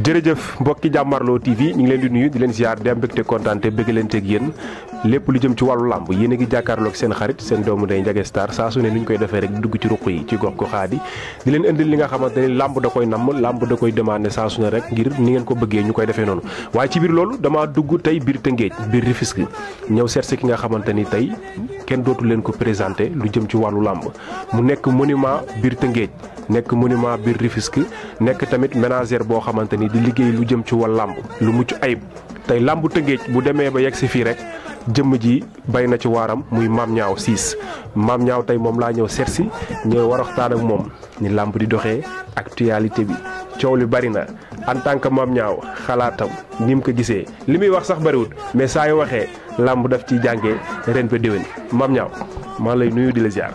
jërëjëf mbokki Jàmmarloo TV ñu ngi leen di nuyu di leen ziar di am mbégte kontaan te bëgg leen teeg yéen lépp lu jëm ci wàllu làmb yéen a ngi jàkkaarloog seen xarit seen doomu day Ndiaga Star saa su ne ni ñu koy defee rek dugg ci ruq yi ci gox goxaat yi di leen indil li nga xamante ni làmb da koy namm làmb da koy demandé saa su ne rek ngir ni ngeen ko bëggee ñu koy defee noonu waaye ci biir loolu damaa dugg tey biir Tëngéej biir Rufisque ñëw seet si ki nga xamante ni tey kenn dootu leen ko présenté lu jëm ci wàllu làmb mu nekk monument biir Tëngéej nekk monument biir Rufisque nekk tamit ménagère boo xamante ni di liggéey lu jëm ci wàllu làmb lu mucc ayib tey làmb Tëngéej bu demee ba yegg si fii rek jëmm ji bay na ci waaram muy Mame Niang Ciss Mame Niang tey moom laa ñëw seet si ñëw war a waxtaan ak moom ni làmb di doxee actualité bi coow li bari na en tant que Mame Niang xalaatam ni mu ko gisee li muy wax sax bariwul mais saa yu waxee làmb daf ciy jàngee ren ba déwén Mame Niang maa lay nuyu di la ziar.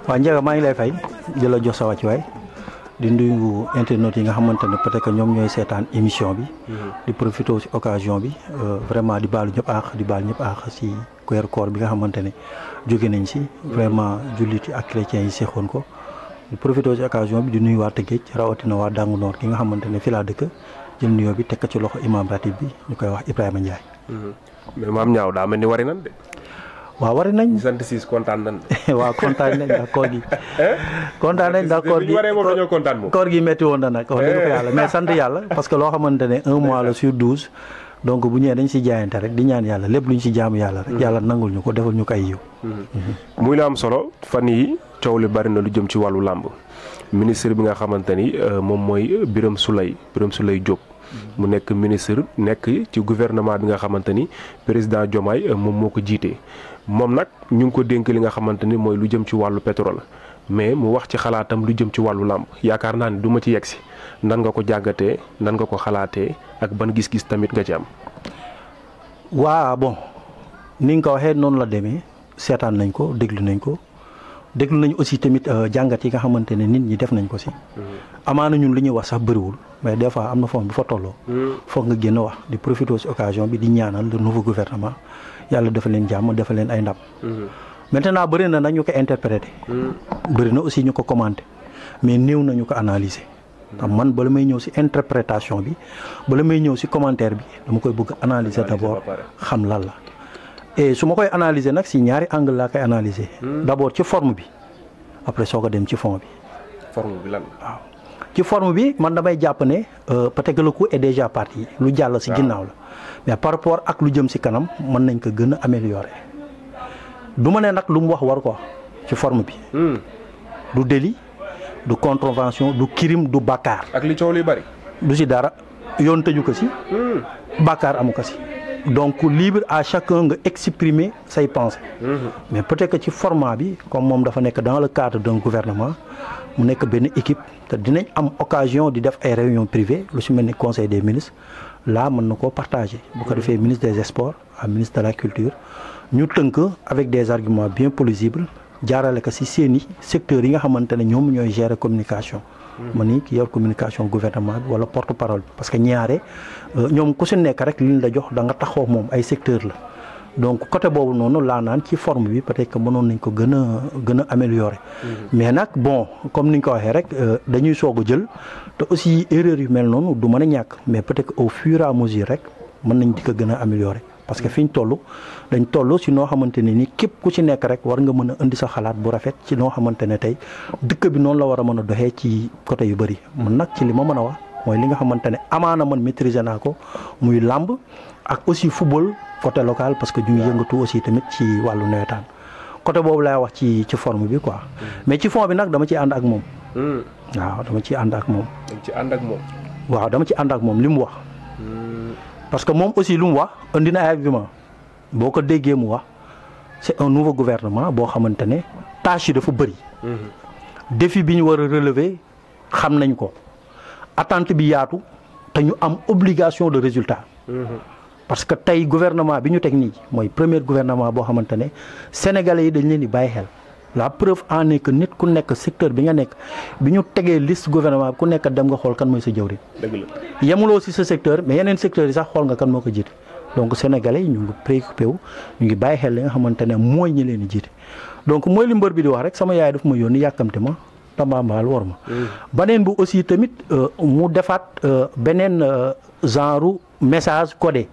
waaw Ndiaga maa ngi lay fay di la jox sa wàccuwaay di nuyu internautes yi nga xamante ne peut-être que ñoom ñooy seetaan émission bi. di profité ci occasion bi vraiment di baalu ñëpp aax di baal ñëpp aax ci weeru koor bi nga xamante ne jóge nañ ci. vraiment jullit yi ak chrétiens yi seexoon ko. di profité ci occasion bi di nuyu waa Tëngéej rawatina waa Dangu Noor ki nga xamante ne fi laa dëkk jël nuyoo bi teg ko ci loxo imam ratib bi ñu koy wax Ibrahima Ndiaye. mais Mame Niang daa mel ni wari nan de. waaw wari nañ. sant Ciss kontaan nañ. waaw kontaan nañ ndax koor gi. kontaan nañ ndax koor gi koor gi métti woon na nag wax dëgg fa yàlla mais sant yàlla parce que loo xamante ne 1 mois la sur 12 donc bu ñëwee dañ si jaayante rek di ñaan yàlla lépp lu ñu si jaamu yàlla rek. yàlla nangul ñu ko defal ñu ko ay yiw. muy la am solo fan yi coow li bari na lu jëm ci wàllu làmb ministre bi nga xamante ni moom mooy Birame Souleye Diop. mu nekk ministre nekk ci gouvernement bi nga xamante ni président Diomaye moom moo ko jiite moom nag ñu ngi ko dénk li nga xamante ni mooy lu jëm ci wàllu pétrole mais mu wax ci xalaatam lu jëm ci wàllu làmb yaakaar naa ni du ma ci yegg si nan nga ko jàngatee nan nga ko xalaatee ak ban gis-gis tamit nga ci am. waa bon ni nga ko waxee noonu la demee seetaan nañ ko déglu nañu aussi tamit jàngat yi nga xamante ne nit ñi def nañ ko si. amaana ñun li ñuy wax sax bëriwul mais des fois am na foofu bu fa tolloo. foog nga génn wax di profiter si occasion bi di ñaanal le nouveau gouvernement yàlla dafa leen jàmm dafa leen ay ndam. maintenant bëri na nag ñu ko interpréter. bëri na aussi ñu ko commenter mais néew na ñu ko analyser. ndax man bala may ñëw si interprétation bi bala may ñëw si commentaire bi dama koy bëgg analyser d'abord xam lan la. et su ma koy analyser nag si ñaari angle laa koy analyser. d'abord ci forme bi après soo ko dem ci fond bi. forme bi lan waaw ci forme bi man damay jàpp ne peut-être que le coup est déjà parti lu jàll si ginnaaw la mais par rapport ak lu jëm si kanam mën nañ ko gën a améliorer du ma ne nag lu mu wax war ko ci forme bi. du délit du contravention du crime du bàkkaar. ak li coow li bari. du si dara yoon tëju ko si. bàkkaar amu ko si. donc libre à chacun nga exprimer say pensées. mais peut-être que ci format bi comme moom dafa nekk dans le cadre d'un gouvernement mu nekk benn équipe te dinañ am occasion di def ay réunions privées lu si mel ni conseil des ministres là mën na koo partager. bu ko defee ministre des sports ak ministre de la culture ñu tënk avec des arguments bien plausibles jaarale ko si seeni secteurs yi nga xamante ne ñoom ñooy gérer communication. ma ni ki yor communication gouvernement bi wala porte-parole bi parce que ñaare ñoom ku si nekk rek li ñu la jox da nga taxaw moom ay secteur la donc côté boobu noonu laa naan ci forme bi peut-être que mënoon nañ ko gën a améliorer. mais nag bon comme ni ñu ko waxee rek dañuy soog a jël te aussi erreur yu mel noonu du mën a ñàkk mais peut-être que au fur et à mesure rek mën nañ di ko gën a améliorer. parce que fi ñu dañ toll si noo xamante ne ni képp ku ci nekk rek war nga mën a indi sa xalaat bu rafet ci noo xamante ne tey dëkk bi noonu la war a mën a doxee ci côté yu bëri. man nag ci li ma mën a wax mooy li nga xamante ne amaana man maîtriser naa ko muy làmb ak aussi football côté local parce que ñu ngi yëngatu aussi tamit ci wàllu nawetaan côté boobu laay wax ci forme bi quoi. mais ci fond bi nag dama ci ànd ak moom. waaw dama ci ànd ak moom. waaw dama ci ànd ak moom li mu wax. parce que moom aussi lu mu wax indi na ay argument boo ko déggee mu wax c'est un nouveau gouvernement boo xamante ne tâche yi dafa bëri. défi bi ñu war a relever xam nañ ko attente bi yaatu te ñu am obligation de résultat. parce que tey gouvernement bi ñu teg nii mooy premier gouvernement boo xamante ne sénégalais yi dañ leen di bàyyi xel. la preuve en est que nit ku nekk secteur bi nga nekk bi ñu tegee liste gouvernement bi ku nekk dem nga xool kan mooy sa jëwriñ. dëgg la yemuloo si sa secteur mais yeneen secteurs yi sax xool nga kan moo ko jiite donc sénégalais yi ñu ngi préoccupé wu ñu ngi bàyyi xel li nga xamante ne mooy ñi leen di jiite. donc mooy li mbër bi di wax rek sama yaay daf ma yónni yàkkamte ma Tambambaal war ma. beneen bu aussi tamit mu defaat beneen genre message codé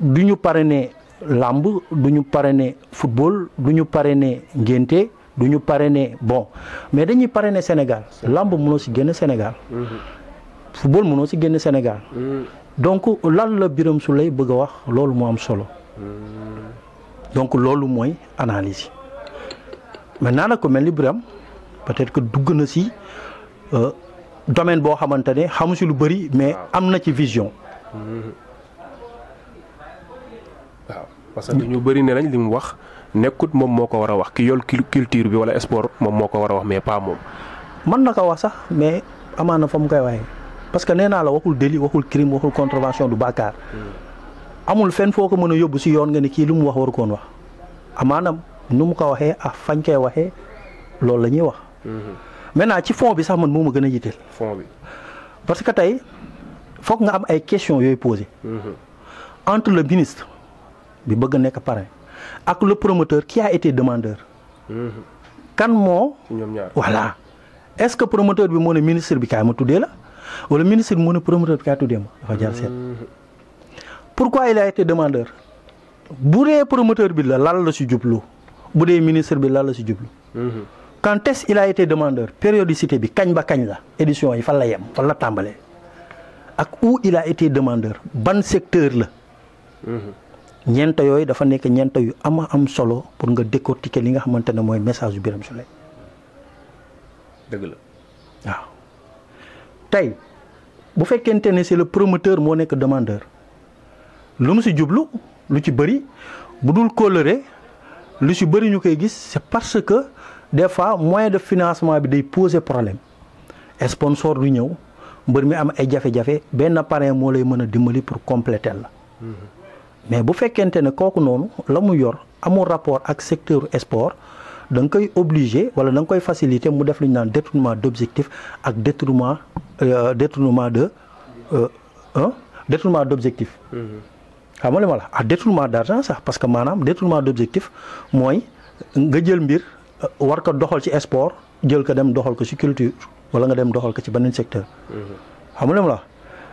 du ñu parrainé làmb du ñu parrainé football du ñu parrainé ngénte du ñu parrainé bon mais dañuy parrainé Sénégal làmb mënoo si génn Sénégal. football mënoo si génn Sénégal. donc lan la Birame Souleye bëgg a wax loolu moo am solo. donc loolu mooy analyse yi maintenant nag ko mel ni Birame peut-être que dugg na si domaine boo xamante ne xamu si lu bëri mais am na ci vision. waaw parce que ñu bëri ne nañ li mu wax nekkut moom moo ko war a wax ki yol culture bi wala sport moom moo ko war a wax mais pas moom. mën na ko wax sax mais amaana fa mu koy waxee parce que nee naa la waxul délit waxul crime waxul contravention du bàkkaar. amul fenn foo ko mën a yóbbu si yoon nga ne kii lu mu wax waru koon wax amaana nu mu ko waxee ak fañ koy waxee loolu la ñuy wax. maintenant ci fond bi sax man moo ma gën a yitteel. fond bi parce que tey foog nga am ay questions yooyu posé. entre le ministre bi bëgg a nekk parrain ak le promoteur qui a été demandeur. kan moo. ñoom ñaar voilà est-ce que promoteur bi moo ne ministre bi kaay ma tuddee la wala ministre bi moo ne promoteur bi kaay tuddee ma dafa jar seet. pourquoi il a été demandeur bu dee promoteur bi la lan la si jublu bu dee ministre bi lan la si jublu. quand est-ce il a été demandeur périodicité bi kañ ba kañ la édition yi fan la yem fan la tàmbalee ak où il a été demandeur ban secteur la. ñeent yooyu dafa nekk ñeent yu am solo pour nga décortiquer li nga xamante ne mooy message yu Birame Souleye. dëgg la waaw tey bu fekkente ne c'est le promoteur moo nekk demandeur lu mu si jublu lu ci bëri bu dul kóllëre lu si bëri ñu koy gis c'est parce que des fois moyen de financement bi day poser problème sponsor du ñëw mbër mi am ay jafe-jafe benn parrain moo lay mën a dimbali pour compléter la. mais bu fekkente ne kooku noonu la mu yor amul rapport ak secteur sport da nga koy obligé wala da nga koy faciliter mu def lu ñu naan détournement d'objectif ak détournement d'objectif. xam nga li ma la ak détournement d'argent sax parce que maanaam détournement d'objectif mooy nga jël mbir war ko doxal ci sport jël ko dem doxal ko ci culture wala nga dem doxal ko ci beneen secteur. xam nga li ma la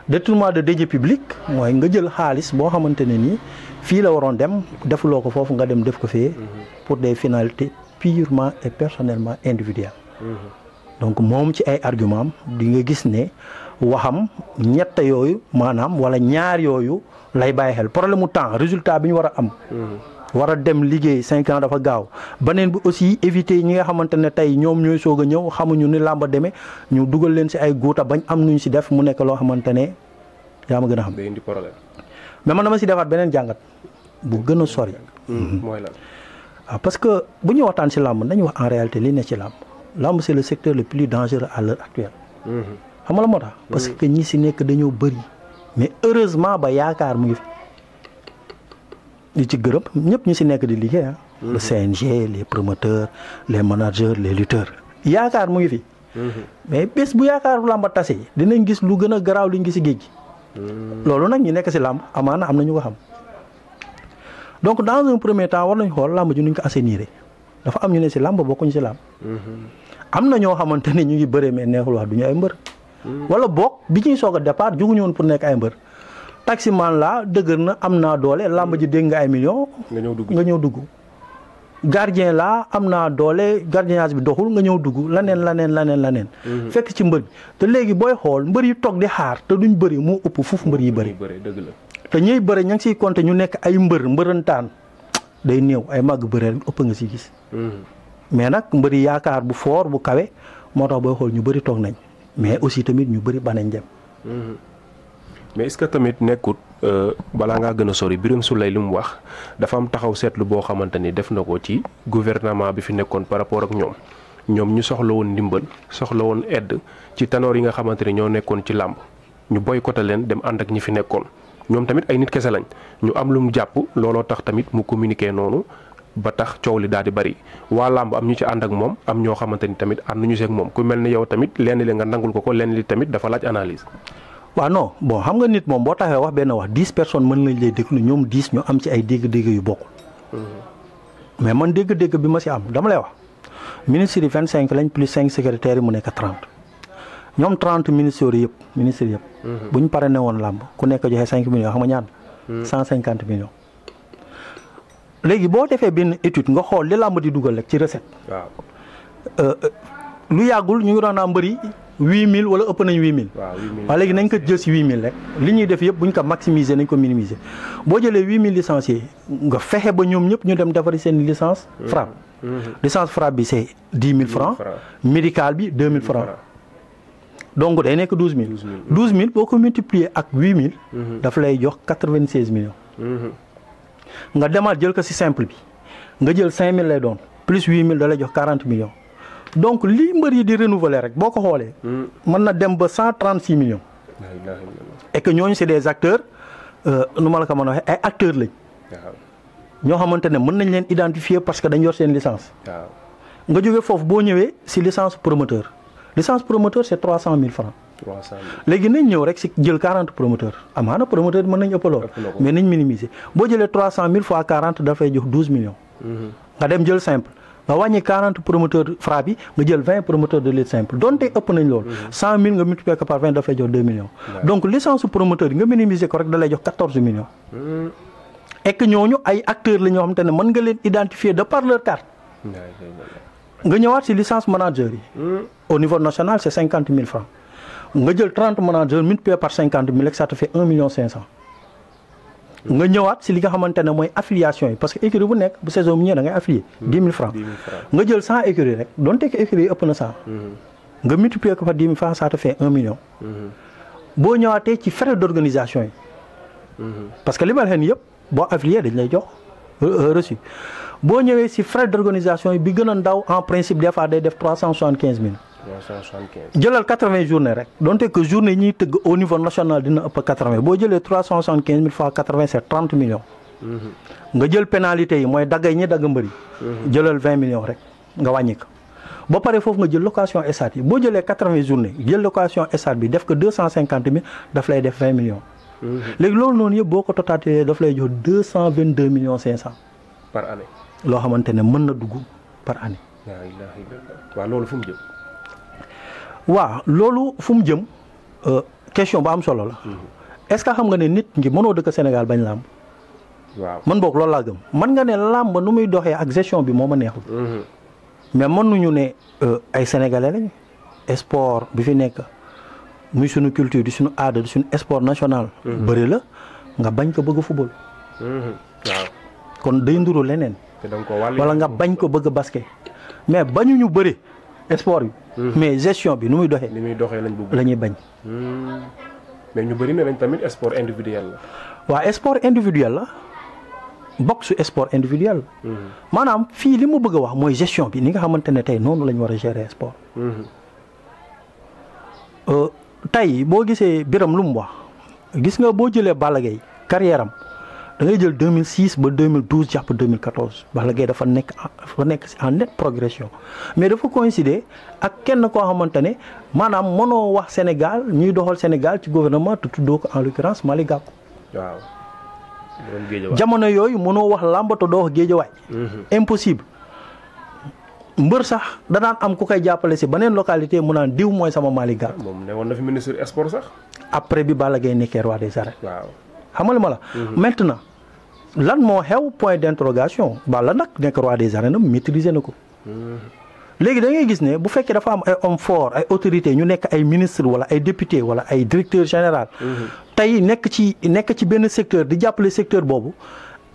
détournement de deniers publics mooy nga jël xaalis boo xamante ne nii fii la waroon dem defuloo ko foofu nga dem def ko fee pour des finalités purement et personnellement individuelles. donc moom ci ay argument di nga gis ne waxam ñett yooyu maanaam wala ñaar yooyu lay bàyyi xel problème mu temps résultat bi ñu war a am. war a dem liggéey 5 ans dafa gaaw beneen bi aussi éviter ñi nga xamante ne tey ñoom ñooy soog a ñëw xamuñu ni làmba demee ñu dugal leen si ay góota bañ am nuñ si def mu nekk loo xamante ne yaa ma gën a xam. day indi problème. mais man dama si defaat beneen jàngat bu gën a sori. mooy lan. waaw parce que bu ñu waxtaan si làmb nañu wax en réalité li ne ci làmb làmb c'est le secteur le plus dangereux à l'heure actuelle. xam nga la moo tax. parce que ñi si nekk dañoo bëri mais heureusement ba yaakaar mu ngi fi. li ci gërëm ñëpp ñi si nekk di liggéey ah. le CNG les promoteurs les managers les lutteurs yaakaar mu ngi fi. mais bés bu yaakaar làmba tase dinañ gis lu gën a garaaw liñ gis si géej gi. loolu nag ñu nekk si làmb amaana am na ñu ko xam. donc dans un premier temps war nañ xool làmb ji nuñ ko assainir dafa am ñu ne si làmb bokkuñ si làmb. am na ñoo xamante ne ñu ngi bëree mais neexul wax du ñu ay mbër. wala boog bi ñuy soog a départ juguñu woon pour nekk ay mbër. taximan laa dëgër na am naa doole làmb ji dégg nga ay millions. nga ñëw dugg gardien laa am naa doole gardiennage bi doxul nga ñëw dugg laneen. fekk ci mbër bi te léegi booy xool mbër yi toog di xaar te duñ bëri moo ëpp fuuf mbër yi bëri. dëgg la te ñuy bëri ña ngi siy compter ñu nekk ay mbërëntaan day néew ay màgg bëree ëpp nga si gis. mais nag mbër yi yaakaar bu fort bu kawe moo tax booy xool ñu bëri toog nañ mais aussi tamit ñu bëri banañ dem. mais est-ce que tamit nekkut balaa ngaa gën a sori Birame Souleye li mu wax dafa am taxaw seetlu boo xamante ni def na ko ci gouvernement bi fi nekkoon par rapport ak ñoom ñu soxla woon ndimbal soxla woon aide ci tanoor yi nga xamante ni ñoo nekkoon ci làmb ñu boycotté leen dem ànd ak ñi fi nekkoon ñoom tamit ay nit kese lañ ñu am lu mu jàpp looloo tax tamit mu communiqué noonu ba tax coow li daal di bari waa làmb am ñu ci ànd ak moom am ñoo xamante ni tamit ànduñu seeg moom ku mel ni yow tamit lenn li nga nangul ko lenn li tamit dafa laaj analyse. waaw non bon xam nga nit moom boo taxee wax benn wax 10 personnes mën nañ lay déglu ñoom 10 ñu am ci ay dégg-dégg yu bokkul. mais man dégg-dégg bi ma si am dama lay wax ministres yi 25 lañ plus 5 secrétaires yi mu nekk 30 ñoom 30 ministres yëpp bu ñu paree ne woon làmb ku nekk joxe 5 millions xam nga ñaata. 150 millions. léegi boo defee benn étude nga xool li làmb di dugal rek ci recette. waaw lu yàggul ñu ngi doon naa mbëri 8000 wala ëpp nañ 8000. waaw léegi nañ ko jël si 8000 rek li ñuy def yëpp bu ñu ko maximiser nañ ko minimiser boo jëlee 8000 licenciés nga fexe ba ñoom ñëpp ñu dem defari seen licence frappe. licence frappe bi c'est 10 000 francs. médical bi 2000 francs. donc day nekk 12000. 12000 boo ko multiplier ak 8000. daf lay jox 96 millions. nga demaat jël ko si simple bi nga jël 5000 lay doon plus 8000 da lay jox 40 millions. donc li mbër yi di renouveler rek boo ko xoolee. mën na dem ba 136 millions. et que ñooñu c'est des acteurs nu ma la ko mën a waxee ay acteurs lañ. ñoo xamante ne mën nañ leen identifier parce que dañ yor seen licence. nga jógee foofu boo ñëwee si licence promoteur. licence promoteur c'est 300 000 francs. 300 000 léegi nañ ñëw rek si jël 40 promoteurs amaana promoteur mën nañ ëpp lool mais nañ minimiser boo jëlee 300 000 fois 40 dafay jox 12 millions. nga dem jël simple nga wàññi 40 promoteurs frappe yi nga jël 20 promoteurs de lutte simple donte ëpp nañ lool. 100 000 nga multiplier ko par 20 dafay jox 2 millions. donc licence promoteur yi nga minimiser ko rek da lay jox 14 millions. et que ñooñu ay acteurs la ñoo xamante ne mën nga leen identifier de par leur carte. nga ñëwaat si licence manager yi. au niveau national c'est 50 000 francs. nga jël 30 managers multiplié par 50 000 rek ça te fait 1 million 500. nga ñëwaat si li nga xamante ne mooy affiliation yi parce que écurie bu nekk bu saison bu ñëwee da ngay affilier 10 000 francs. nga jël 100 écuries rek donte que écurie yi ëpp na 100. nga multiplier ko par 10 000 francs ça te fait 1 million. boo ñëwaatee ci frais d'organisation yi. parce que li ma la waxee nii yëpp boo affilié dañ lay jox reçu. boo ñëwee si frais d'organisation yi bi gën a ndaw en principe des fois day def 375 000. 375 jëlal 80 journées rek donte que journée yi ñuy tëgg au niveau national dina ëpp 80 boo jëlee 375 000 fois 80 c'est 30 millions. nga jël pénalité yi mooy daggay ñi dagg mbëri. jëlal 20 millions rek nga wàññi ko. ba pare foofu nga jël location stade yi boo jëlee 80 journées jël location stade bi def ko 250 000 daf lay def 20 millions. léegi loolu noonu yëpp boo ko totalisé daf lay jox 222 millions 500. par année. loo xamante ne mën na dugg par année. waaw loolu fu mu jëm. waaw loolu fu mu jëm question bu am solo la. est-ce que xam nga ne nit ngi mënoo dëkk Sénégal bañ làmb. waaw man boog loolu laa gëm mën nga ne làmb nu muy doxee ak gestion bi moo ma neexul. mais mënuñu ne ay sénégalais lañ sport bi fi nekk muy suñu culture di suñu aada di suñu sport national. bëri la nga bañ ko bëgg football. waaw kon day nduru leneen. wala nga bañ ko bëgg basket. mais bañuñu bëri sport bi. mais gestion bi nu muy doxee. ni muy doxee lañ bëgg la ñuy bañ. mais ñu bëri ne nañ tamit sport individuel la. waaw sport individuel la boxe sport individuel la. maanaam fii li mu bëgg a wax mooy gestion bi ni nga xamante ne tey noonu la ñu war a gérer sport. tey boo gisee Biram lu mu wax gis nga boo jëlee Balla Gaye carrière am da ngay jël 2006 ba 2012 jàpp 2014 Balla Gaye dafa nekk en nette progression mais dafa coïncider ak kenn koo xamante ne maanaam mënoo wax Sénégal ñuy doxal Sénégal ci gouvernement te tuddoo ko en l'occurrence Malick Gakou. waaw. jamono yooyu mënoo wax làmb te doo wax géejawaay. impossible mbër sax da daan am ku koy jàppale si beneen localité mu naan diw mooy sama Malick Gakou. moom ne woon na fi ministre sport sax. après bi Balla Gaye nekkee roi des arènes. waaw xamal ma la. maintenant lan moo xew point d'interrogation Balla nag nekk roi des arènes am maîtriser na ko. léegi da ngay gis ne bu fekkee dafa am ay hommes forts ay autorités ñu nekk ay ministres wala ay députés wala ay directeurs généraux. tey nekk ci benn secteur di jàppale secteur boobu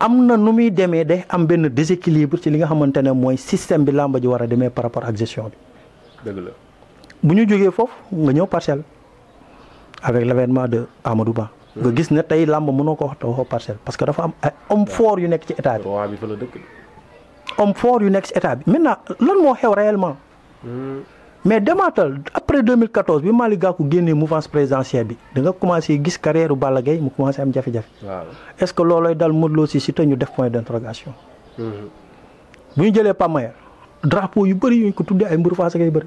am na nu muy demee day am benn déséquilibre ci li nga xamante ne mooy système bi làmba ji war a demee par rapport ak gestion bi. dëgg la bu ñu jógee foofu nga ñëw Parcelles avec l'avènement de Amadou Ba. nga gis ne tey làmb mënoo ko wax te waxoo Parcelles parce que dafa am ay hommes forts yu nekk ci état bi. roi bi fa la dëkk. hommes forts yu nekk ci état bi maintenant lan moo xew réellement. mais demaatal après 2014 bi Malick Gakou génnee mouvance présidentielle bi da nga commencé gis carrière Balla Gaye mu commencé am jafe-jafe. waaw est-ce que loolooy dal Modou Lo si Siteu ñu def point d'interrogation. bu ñu jëlee Pamayer drapeau yu bëri yu ñu ko tuddee ay mburu Fass ngay bëri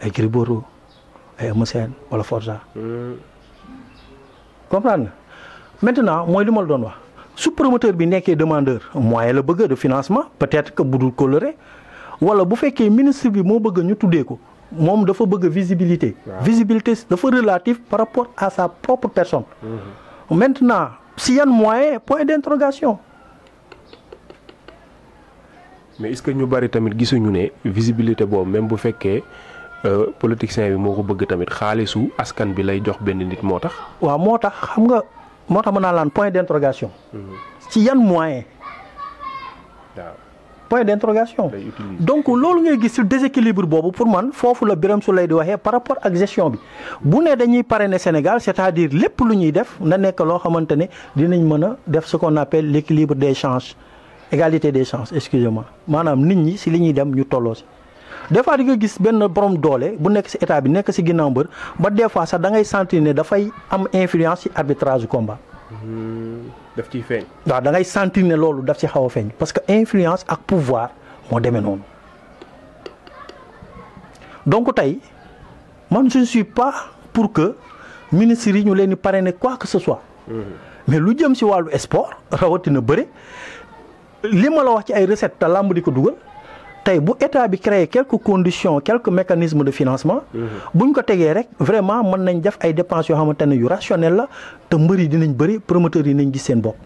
ay Gris Bordeaux ay Eumeu Sène wala Forza. comprendre nga maintenant mooy li ma la doon wax su promoteur bi nekkee demandeur moyen la bëgg de financement peut-être que budul coloré wala bu fekkee ministre bi moo bëgg ñu tuddee ko moom dafa bëgg visibilité. Visibilité dafa relative par rapport à sa propre personne. Maintenant si yan moyen point d'interrogation. mais est-ce que ñu bari tamit gisuñu ne visibilité boobu même bu fekkee politicien bi moo ko bëgg tamit xaalisu askan bi lay jox benn nit moo tax. waaw moo tax xam nga moo tax mën naa laan point d'interrogation. ci yan moyen. waaw point d'interrogation. donc loolu ngay gis ci déséquilibre boobu pour man foofu la Birame Souleye di waxee par rapport ak gestion bi bu ne dañuy parrainer Sénégal c'est-à-dire lépp lu ñuy def na nekk loo xamante ne dinañ mën a def ce qu'on appelle l'équilibre des chances égalité des chances excusez-moi maanaam nit ñi ci li ñuy dem ñu tolloo ci. des fois di nga gis benn borom doole bu nekk ci état bi nekk ci ginnaaw mbër ba des fois sax da ngay sentir ne dafay am influence ci arbitrage du combat. daf ciy feeñ. waaw da ngay sentir ne loolu daf ci xaw a feeñ parce que influence ak pouvoir moo demee noonu donc tey man je ne suis pas pour que ministres yi ñu leen di parrainer quoi que ce soit. mais lu jëm ci wàllu sport rawatina bëre li ma la wax ci ay recettes te làmb di ko dugal tey bu état bi créer quelques conditions quelques mécanismes de financement. buñ ko tegee rek vraiment mën nañ def ay dépenses yoo xamante ne yu rationnel la te mbër yi dinañ bëri promoteurs yi nañ gis seen bopp.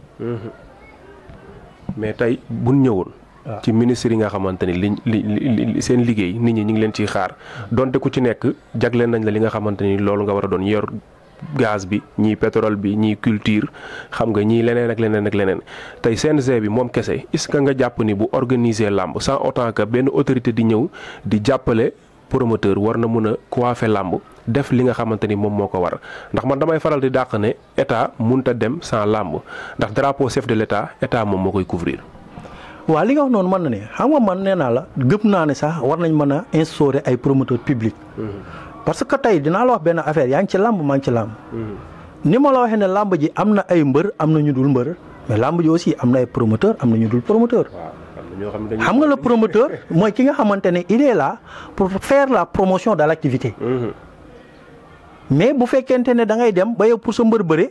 mais tey buñ ñëwoon. ci ministre yi nga xamante ni li seen liggéey nit ñi ñu ngi leen ciy xaar donte ku ci nekk jagleen nañ la li nga xamante ni loolu nga war a doon yor gaz bi ñii pétrole bi ñii culture xam nga ñii leneen ak leneen ak leneen tey CNG bi moom kese est-ce que nga jàpp ni bu organiser làmb sans autant que benn autorité di ñëw di jàppale promoteur war na mën a coiffer làmb def li nga xamante ni moom moo ko war ndax man damay faral di dàq ne état mënut a dem sans làmb ndax drapeau chef de l'état état moom moo koy couvrir. waaw li nga wax noonu mën na ne xam nga man nee naa la gëm naa ne sax war nañ mën a instaurer ay promoteurs publics. parce que tey dinaa la wax benn affaire yaa ngi ci làmb maa ngi ci làmb. ni ma la waxee ne làmb ji am na ay mbër am na ñu dul mbër mais làmb ji aussi am na ay promoteur am na ñu dul promoteur. xam nga le promoteur mooy ki nga xamante ne il est là pour faire la promotion de l'activité. mais bu fekkente ne da ngay dem ba yow pour sa mbër bëre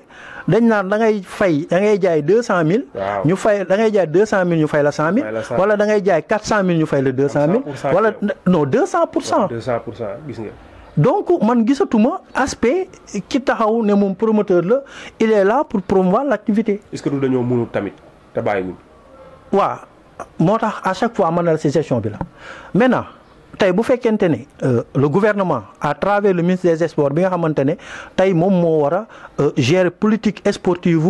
dañ naan da ngay fay da ngay jaay 200000. ñu fay da ngay jaay 200000 ñu fay la 100000. wala da ngay jaay 400000 ñu fay la 200000. wala non 200%. 200% gis nga. donc man gisatuma aspect ki taxaw ne moom promoteur la il est là pour promouvoir l'activité. est-ce que du dañoo mënul tamit te bàyyiwuñ. waaw moo tax à chaque fois man na la ci gestion bi la maintenant tey bu fekkente ne le gouvernement à travers le ministre des sports bi nga xamante ne tey moom moo war a gérer politique sportive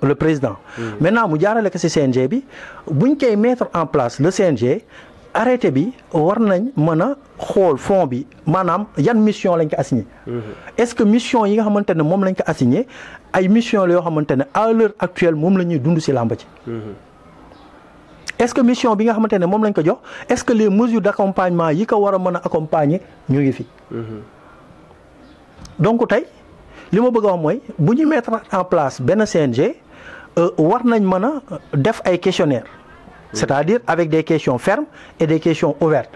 le président. maintenant mu jaarale ko ci CNG bi buñ koy mettre en place le CNG. arrêté bi war nañ mën a xool fond bi maanaam yan mission lañ ko assigné. est-ce que mission yi nga xamante ne moom lañ ko assigné ay mission la yoo xamante ne à l'heure actuelle moom la ñuy dund ci làmb ci. est-ce que mission bi nga xamante ne moom lañ ko jox est-ce que les mesures d'accompagnement yi ko war a mën a accompagner ñu ngi fi. donc tey li ma bëgg a wax mooy bu ñu mettre en place benn CNG war nañ mën a def ay questionnaires. c'est-à-dire avec des questions fermes et des questions ouvertes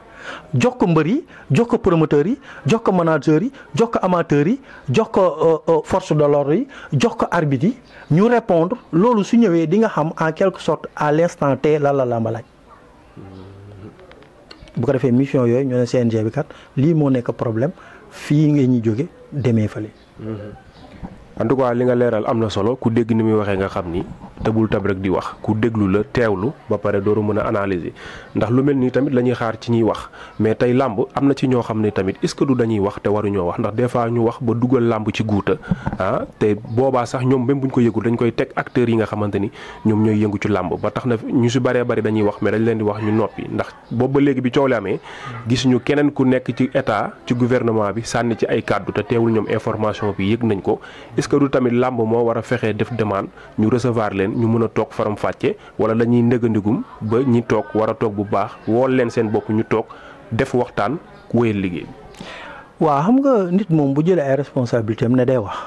jox ko mbër yi jox ko promoteurs yi jox ko managers yi jox ko amateurs yi jox ko force de l'ordre yi jox ko arbitres yi ñu répondre loolu su ñëwee di nga xam en quelque sorte à l'instant T lan la làmb laaj bu ko defee mission yooyu ñu ne CNG bi kat lii moo nekk problème fii nga ñuy jóge demee fale. en tout cas li nga leeral am na solo ku dégg ni muy waxee nga xam ni tëbul tab rek di wax ku déglu la teewlu ba pare dooru mën a analyser ndax lu mel nii tamit la ñuy xaar ci ñuy wax mais tey làmb am na ci ñoo xam ne tamit est-ce que du dañuy wax te waruñoo wax ndax des fois ñu wax ba dugal làmb ci guuta te boobaa sax ñoom même buñ ko yëgul dañ koy teg acteurs yi nga xamante ni ñoom ñooy yëngu ci làmb ba tax na ñu si bëree bëri dañuy wax mais dañ leen di wax ñu noppi ndax boobu ba léegi bi coow li amee gisuñu keneen ku nekk ci état ci gouvernement bi sànni ci ay kàddu te teewul ñoom information bi yëg nañ ko est-ce que du tamit làmb moo war a fexee def demande ñu recevoir leen ñu mën a toog faram fàcce wala dañuy ndëgëndigum ba ñi toog war a toog bu baax wool leen seen bopp ñu toog def waxtaan wéyal liggéey bi. waaw xam nga nit moom bu jëlee ay responsabilités am ne day wax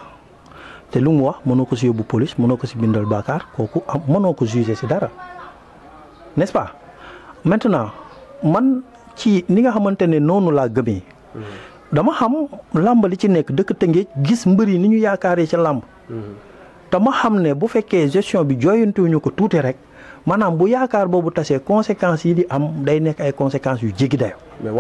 te lu mu wax mënoo ko si yóbbu police mënoo ko si bindal bàkkaar kooku am mënoo ko juger si dara n'est-ce pas maintenant man ci ni nga xamante ne noonu laa gëmee. dama xam làmb li ci nekk dëkk Tëngéej gis mbër yi ni ñu yaakaaree ci làmb. dama xam ne bu fekkee gestion bi jooyantuwuñu ko tuuti rek maanaam bu yaakaar boobu tasee conséquences yi di am day nekk ay conséquences yu jéggi dayo mais